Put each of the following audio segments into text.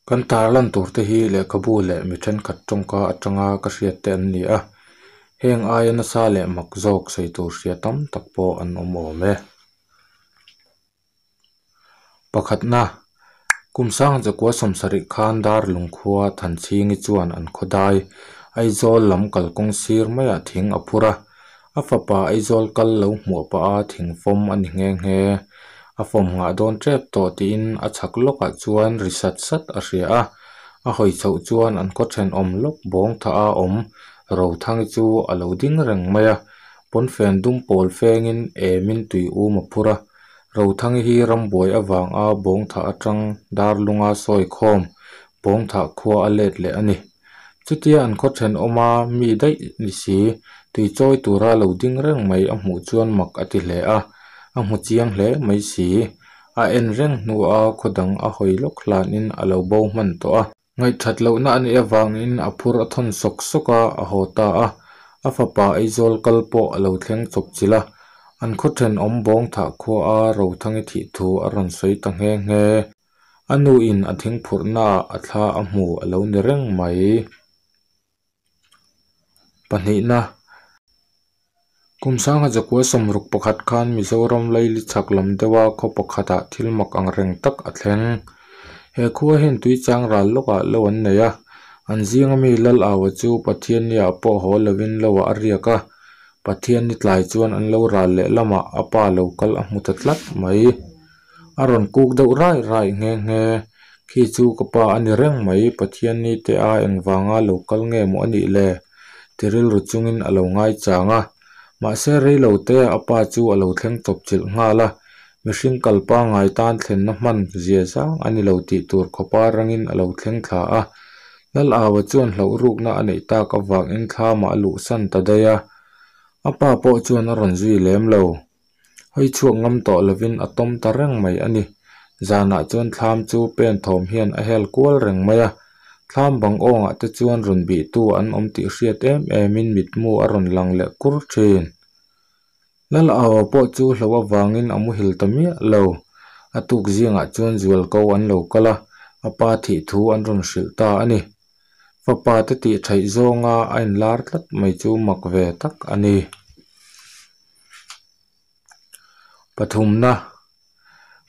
Kan tarlan tur te hi lehkhabu leh mi thenkhat tawngka atanga ka hriat te an ni a, heng aia nasa leh mak zawk sawi tur hria tam tak pawh an awm awm e. Pakhatna, kum sanga zakua sawmsarih khan Darlung khua Thanchhingi chuan an khaw dai Aizawl lam kalkawng sir maiah thing a phur a, a fapa Aizawl kal lo hmuah pah a thing fawm a ni nghe nghe. A fawm nghah dawn tep tawh tiin a chhak lawkah chuan ri sat sat a hria a, a hawi chhoh chuan an khaw thenawm lawk bawng thah a awm Rothangi chu a lo ding reng mai a, pawnfen dum pawl fengin emin tui um a phur a, Rothangi hi rambuai avanga bawngthah atang Darlunga sawi khawm bawngthah khua a let leh a ni. Chutia an khaw thenawma mi daih ni si, tui chawi tura lo ding reng mai a hmuh chuan mak a ti hle a, a hmu chiang hle mai si. A en reng hnua khaw dang a hawi lawk hlanin a lo bo hman tawh a. Ngaihthat lohna a nih avangin a phur a thawn sawk sawk a, a haw ta a. A fapa Aizawl kal pawh a lo thleng chawp chilh a, an khaw thenawm Bawngthah khua a Rothangi thih thu a rawn sawi ta nghe nghe. A nuin a thingphurhnaah a thla a hmu a lo ni reng mai. Pahnihna, Kum sangha zakua sawmruk pakhat khan Mizoram laili chhak lam deuha khaw pakhatah thil mak ang reng tak a thleng. He khua hian tui chang ral lawkah lo an nei a, an zinga mi Lal Aua chu Pathianniah pawh haw lovin loah a riak a, Pathianni tlai chuan an lo ral leh lamah a pa lo kal a hmu ta tlat mai. A rawn kuk deuh rai rai nghe nghe. Khi chu ka pa a ni reng mai, Pathianni te a engvanga lo kal nge maw a nih le? Ti rilru chungin a lo ngaichang a. Mahse rei lo te a pa chu a lo thleng chawp chilh nghal a, mihring kal pangngai tan thlenna hman zia zang a ni lo tih tur khawpa rangin a lo thleng thla a. Lal Aua chuan hlauh rukna a neih tak avangin thlamah a luhsan ta daih a. A pa pawh chuan a rawn zui lem lo. Hawi chhuak ngam tawh lovin a tawm ta reng mai a ni. Zanah chuan thlam chu pen thawm hian a hel kual reng mai a. Thlam bang awngah te chuan rawn bihtu an awm tih hriat em emin mitmu a rawn lang leh kur thin. Lal Aua pawh chu hlo avangin a muhil ta miah lo. A tuk zingah chuan zualko an lo kal a, a pa thih thu an rawn hrilh ta a ni. Fapa te tih theih zawnga a inlar tlat mai chu mak ve tak a ni. Pathumna,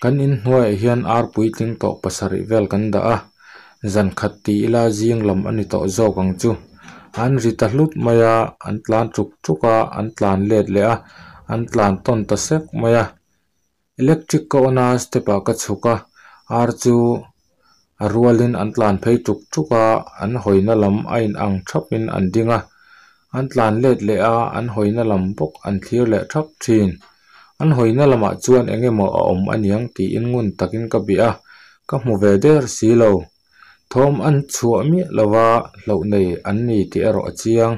Kan inhnuaiah hian ar puitling tawh pasarih vel kan dah a, zan khat ti ila zing lam a ni tawh zawk ang chu. An ri ta hlut mai a, an tlan tuk tuk a, an tlan let leh a, an tlan tawn ta sek mai a. Electric ka on a, step ah ka chhuk a, ar chu a rualin an tlan phei tuk tuk a, an hawina lam a in ang thapin an ding a, an tlan let leh a, an hawina lam bawk an thlir leh thap thin. An hawina lamah chuan eng emaw a awm aniang tiin ngun takin ka bih a, ka hmu ve der si lo. Thawm an chhuah miah lo va, hlauh nei an ni tih erawh a chiang.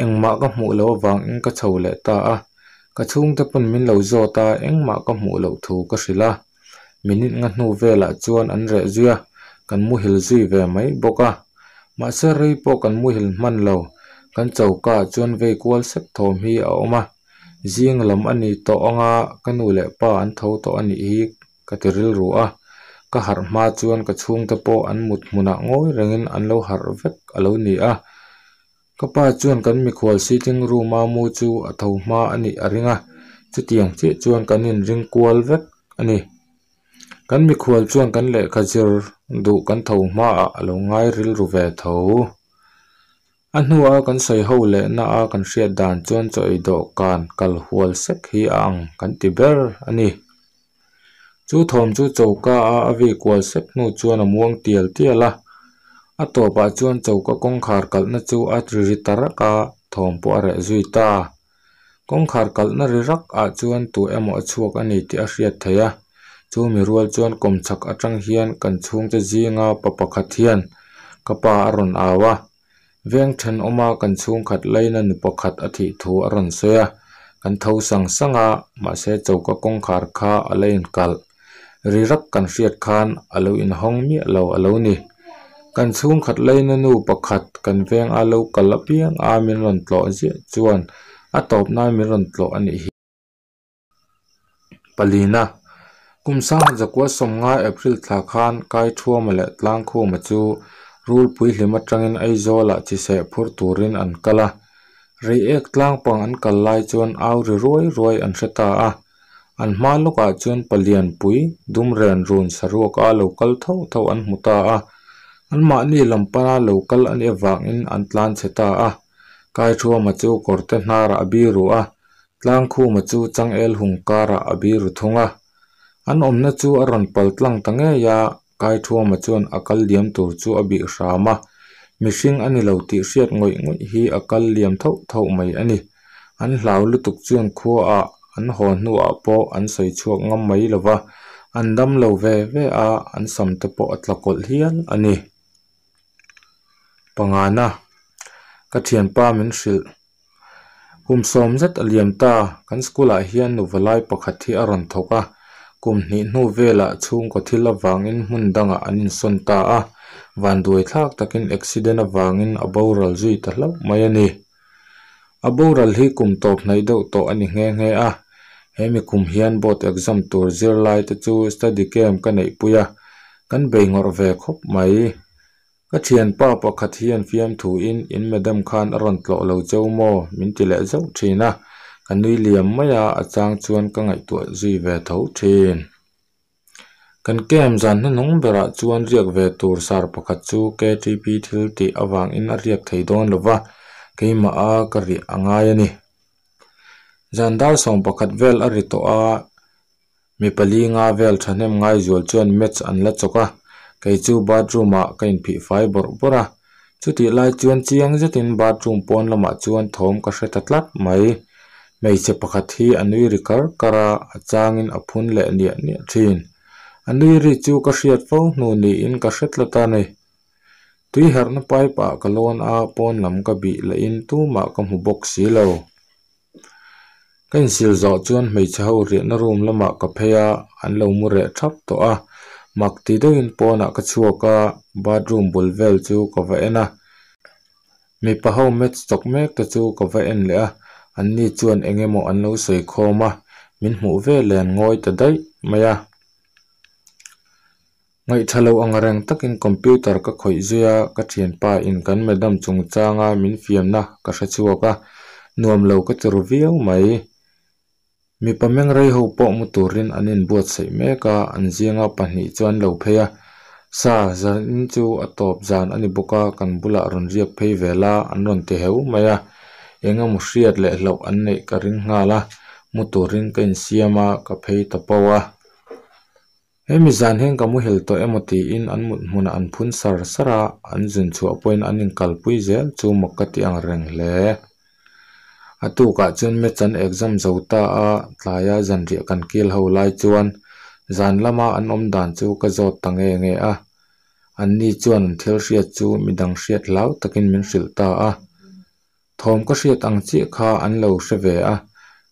Engmah ka hmuh loh avangin ka chho leh ta a, ka chhungte pawn min lo zawt a, engmah ka hmuh loh thu ka hrilh a. Minute nga hnu velah chuan an reh zui a, kan muhil zui ve mai bawk a. Mahse rei pawh kan muhil hman lo, kan choka ah chuan vei kual sek thawm hi a awm a. Zing lam a ni tawh anga ka nu leh pa an tho tawh a nih hi ka ti rilru a, ka harh hma chuan ka chhungte pawh an mut hmunah ngawi rengin an lo harh vek a lo ni a. Ka pa chuan kan mikhual sitting room a mu chu a tho hma a nih a ring a, chutiang chiah chuan kan inring kual vek a ni. Kan mikhual chuan kan lehkha zir duh kan tho hmaah a lo ngai rilru ve tho. A hnua kan sawi ho lehna a kan hriat dan chuan chaw ei dawhkan kal hual sek hi a ang kan ti ber a ni. Chu thawm chu choka a a vei kual sek hnu chuan a muang tial tial a, a tawpah chuan choka kawngkhar kalhna chu a ri ri ta rak a, thawm pawh a reh zui ta. Kawngkhar kalhna ri rak ah chuan tu emaw a chhuak a ni tih a hriat theih a, chu mi rual chuan kawmchhak atang hian kan chhungte zinga pa pakhat hian ka pa a rawn au a, veng thenawma kan chhungkhat laina nu pakhat a thih thu a rawn sawi a, kan tho sang sang a, mahse choka kawngkhar kha a la inkalh. Ri rak kan hriat khan a lo inhawng miah lo a lo ni. Kan chhungkhat laina nu pakhat kan veng a lo kal apiang a min rawn tlawh ziah chuan a tawp nan min rawn tlawh a nih hi. Palina. Kum 1990 April thla khan Kaithuama leh Tlangkhuma chu Rulpui hlim atangin Aizawlah chiseh phur turin an kal a. Reiek tlangpang an kal lai chuan au ri ruai ruai an hre ta a. An hma lawkah chuan palian pui dum ren run saruaka lo kal thauh thauh an hmu ta a. Anmahni lam pana lo kal a nih avangin an tlan chhe ta a. Kaithuama chu kawrte hnarah a biru a, Tlangkhuma chu changel hung karah a biru thung a. An awmna chu a rawn pal tlang ta ngei a, Kaithuama chuan a kal liam tur chu a bih hram a, mihring a ni lo tih hriat ngawih ngawih hi a kal liam thauh thauh mai a ni. An hlau lutuk chuan khuaah an haw hnuah pawh an sawi chhuak ngam mai lo va, an dam lo ve ve a, an sam te pawh a tla kawlh hial a ni. Pangana, Ka thianpa min hrilh. Kum sawm zet a liam ta, kan school ah hian nu valai pakhat hi a rawn thawk a, kum hnih hnu velah chhungkaw thil avangin hmun dangah an insawn ta a, vanduai thlak takin accident avangin a boral zui ta hlauh mai a ni. A boral hi kum tawp hnaih deuh tawh a ni nghe nghe a, he mi kum hian board exam tur zirlai te chu study camp ka neihpui a, kan bei ngawrh ve khawp mai. Ka thianpa pakhat hian fiamthuin in madam khan a rawn tlawh lo cheu maw? min ti leh zauh thin a, ka nui liam mai a, a chang chuan ka ngaihtuah zui ve tho thin. Kan camp zan hnuhnung berah chuan riak ve tur sar pakhat chu KTP thil tih avangin a riak thei dawn lo va, keimah a ka riah a ngai a ni. Zan dar 11 vel a ri tawh a, Mi pali nga vel thahnem ngaizual chuan match an la chawk a, kei chu bathroom ah ka inphih fai bawrh bawrh a. Chutih lai chuan chiang zetin bathroom pawn lamah chuan thawm ka hre ta tlat mai. Hmeichhe pakhat hi a nui ri kar kar a, a changin a phun leh niah niah thin. A nui ri chu ka hriat fo hnu niin ka hre tlat a ni. Tui herhna pipe ah ka lawn a, pawn lam ka bih lahin tumah ka hmu bawk si lo. Ka insil zawh chuan hmeichhe ho riahna room lamah ka phei a, an lo mu reh thap tawh a. Mak ti deuhin pawnah ka chhuak a, bathroom bul vel chu ka va en a. Mipa ho match chawk mek te chu ka va en leh a, anni chuan eng emaw an lo sawi khawm a, min hmuh veleh an ngawi ta daih mai a. Ngaihṭha lo ang reng takin computer ka khawih zui a, ka ṭhianpa in kan madam chungchanga min fiamna ka hre chhuak a, nuam lo ka ti ru viau mai. Mipa mengrei ho pawh mu turin an inbuatsaih mek a, an zinga pahnih chu an lo phei a, Sa, zanin chu a tawp zan a ni bawk a, kan bulah rawn riak phei ve la an rawn ti heu mai a, eng emaw hriat leh hlauh an neih ka ring nghal a, mu turin ka insiam a, ka phei ta pauh a. Hemi zan hian ka muhil tawh emaw tiin an mut hmunah an phun sar sar a, an zun chhuah pawhin an inkalpui zel chu mak ka ti ang reng hle. A tukah chuan match an exam zo ta a, tlaia zanriah kan kil ho lai chuan zan lama an awm dan chu ka zawt ta nge nge a. Anni chuan an thil hriat chu midang hriat hlau takin min hrilh ta a. Thawm ka hriat ang chiah kha an lo hre ve a,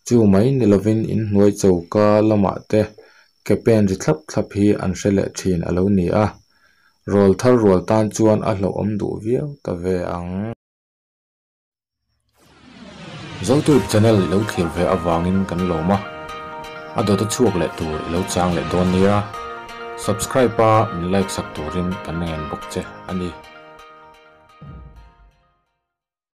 chu mai ni lovin inhnuai choka lamah te ke pen ri thlap thlap hi an hre leh thin a lo ni a, rawl thar rual tan chuan a hlauhawm duh viau ta ve ang. Zotube channel i lo thlir ve avangin kan lawm a, a dawta chhuak leh tur i lo chang leh dawn nia, subscribe a min like sak turin kan ngen bawk che a ni.